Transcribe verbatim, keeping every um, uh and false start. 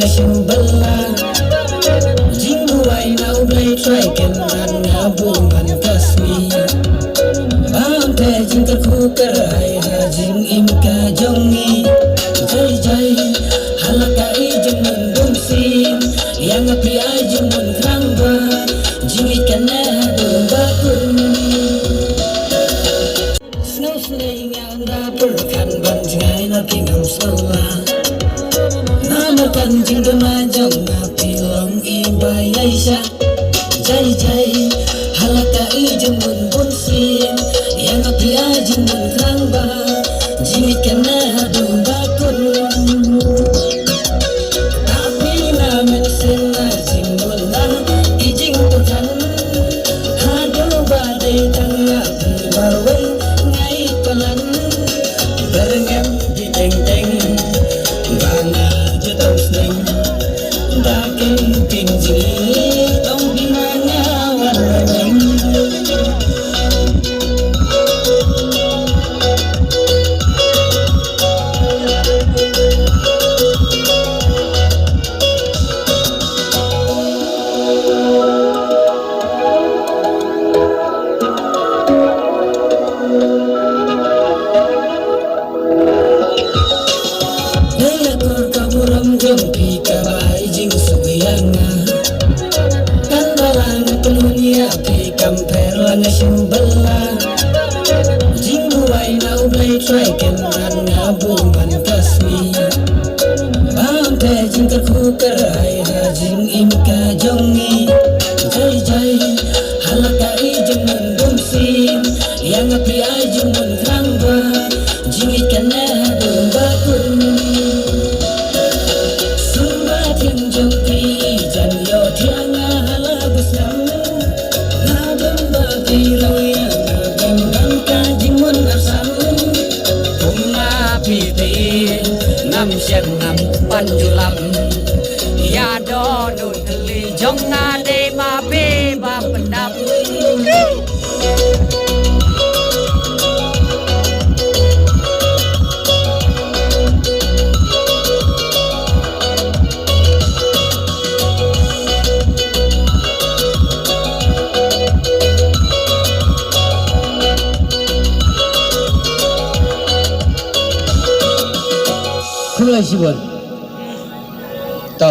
Shu bala jingbuwai na U Blei Trai Kynrad nga buh man ka sngi. Bam te jingkyrkhu kyrhai ha jingim ka jong ngi. Jai jai hala ka i jingmut bun sien. Ïa nga phi ai jingmut khrang ba jingmut kane haduh ba kun. Sngewsynei nga ong ba pyrkhat ban jngai na ki ngam sngewla. Namar kan jingduna jong nga phi long i ba ïaishah. Jai jai hala ka i jingmut bun sien. Ïa nga phi ai jingmut khrang ba jingmut kane haduh ba kun. Tapi na men sien na jingmut na i jingpyrkhat. Haduh ba dei tang nga phi marwei ngai palan. Berngem di teng teng ba nga jitong sneng. Ba ken ken jingtong bina nga wan reng. Dei la kor ka burom jong phi kaba ai jingsuk ïa nga. Kan ba la nga pynhun ïa phi kam pher la nga shu bala. Jingbuwai na U Blei Trai Kynrad nga buh man ka sngi. Bam te jingkyrkhu kyrhai ha jingim ka jong ngi. Jai jai hala ka i jingmut bun sien. Ïa nga phi ai jingmut khrang ba jingmut kane haduh ba kun. Sumba thiang jong phi jan ïoh thiang nga hala ba snem. Nga bym ba phi roi nga bym ban ka jingmut arsam. Kum nga phi te ngam shem ngam pan ju lam. Ïa dohnud tylli jong nga dei ma phi ba pyndap. Khublei shibun. To.